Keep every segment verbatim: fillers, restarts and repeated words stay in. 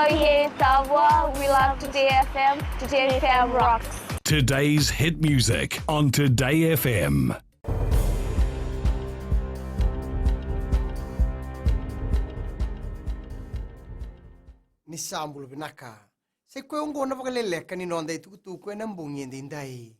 Here in Tavua, we love Today F M. Today F M rocks. Today's hit music on Today F M. Ni sa bula vinaka. Sa i koya oqo na vakaleleka ni noda itukutuku ena bogi edaidai.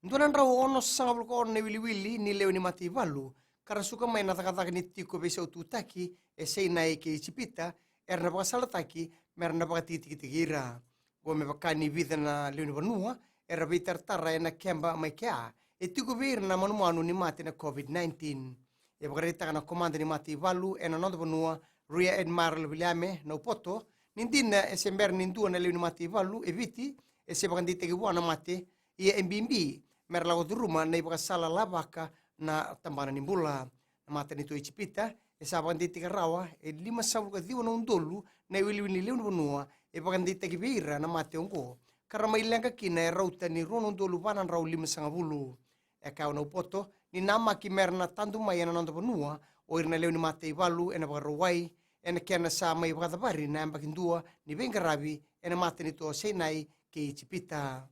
Dua na drau onosagavulu ka ono na iwiliwili ni lewe ni mataivalu ka ra suka mai na cakacaka ni tiko veisaututaki e Sainai kei Ijipita, era na vakasalataki mera na vakatikitikitaki ira. Oqo me vaka ni vica na lewe ni vanua era veitaratara ena keba mai kea e tiko vei ira na manumanu ni mate na COVID nineteen. E vakaraitaka na komada ni mataivalu ena noda vanua, Rear Admiral Viliame Naupoto, ni dina e se bera ni dua na lewe ni mataivalu e Viti e se vakadeitaki vua na mate, ia e bibi mera lako curuma na ivakasala lavaka na tabana ni bula. Na matanitu o Ijipita e sa vakadeitaki rawa e limasagavulu ka ciwa na udolu na iwiliwili ni lewe ni vanua e vakadeitaki vei ira na mate oqo, ka ra mai leqa kina e rauta ni rua na udolu va na drau limasagavulu. E kaya o Naupoto ni namaki mera na tadu mai ena noda vanua o ira na lewe ni mataivalu ena Vakarauwai ena kena sa mai vakacavari na yabaki dua ni veiqaravi ena matanitu o Sainai kei Ijipita.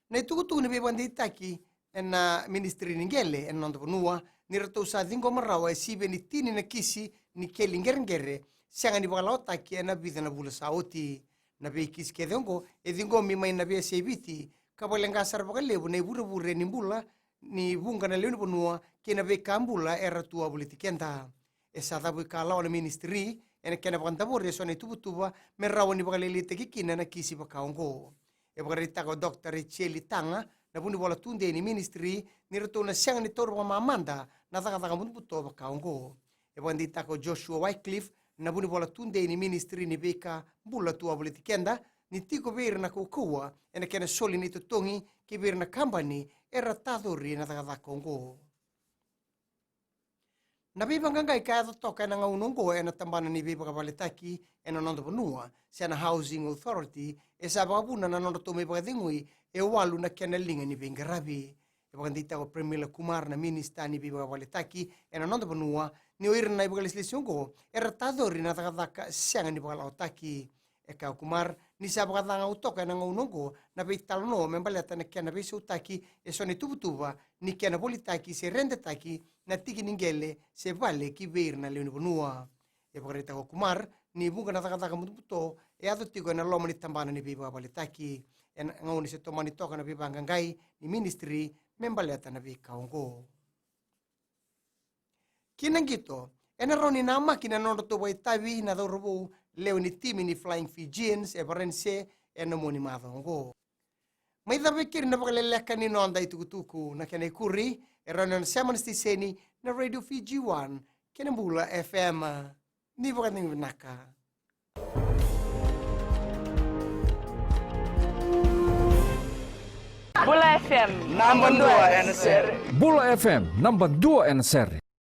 Na itukutuku ni veivakadeitaki ena ministry ni qele ena noda vanua ni ratou sa ciqoma rawa e sivia ni tini na kisi ni keli qereqere sega ni vakalawataki ena vica na vula sa oti. Na veikisi kece oqo e ciqomi mai na veiyasai Viti, ka vakaleqa sara vakalevu na ivurevure ni bula ni vuqa na lewe ni vanua kei na veika bula era tu wavoliti keda. E sa cavuikalawa na ministry ena kena vakadavori eso na ituvatuva me rawa ni vakalailaitaki kina na kisi vaka oqo. E vakaraitaka o Doctor Rachel Taga, na vunivola tudei ni ministry, ni ratou na sega ni taura vakamamada na cakacaka butobuto vaka oqo. E vakadeitaka o Joshua Wycliffe, na vunivola tudei ni ministry ni veika bula tu wavoliti keda, ni tiko vei ira na kaukauwa ena kena soli na itotogi ki vei ira na kabani era tacori ena cakacaka oqo. Na veivaqaqai ka yaco toka ena gauna oqo ena tabana ni veivakavaletaki ena noda vanua se na Housing Authority e sa vakavuna na nodratou mai vakacegui e walu na kena liga ni veiqaravi. E vakadeitaka o Premila Kumar, na minisita ni veivakavaletaki ena noda vanua, ni o ira na ivakalesilesi oqo era tacori na cakacaka sega ni vakalawataki. E kaya o Kumar ni sa vakacaga toka ena gauna oqo na veitalanoa me baleta na kena veisautaki eso na ituvatuva ni kena volitaki se redetaki na tiki ni qele se vale ki vei ira na lewe ni vanua. E vakaraitaka o Kumar ni vuqa na cakacaka butobuto e yaco tiko ena loma ni tabana ni veivakavaletaki ena gauna se tomani toka na veivaqaqai ni ministry me baleta na veika oqo. Ki na qito, ena rawa ni namaki na nodratou vakaitavi na cauravou lewe ni timi ni Flying Fijians e Varanise ena mua ni macawa oqo. Mai cava e keri na vakaleleka ni noda itukutuku, na kena ikuri e rawa ni o na sema na siteseni na Radio Fiji One kei na Bula F M. Ni vakacegu vinaka. Bula F M, naba dua ena sere. Bula F M, naba dua ena sere.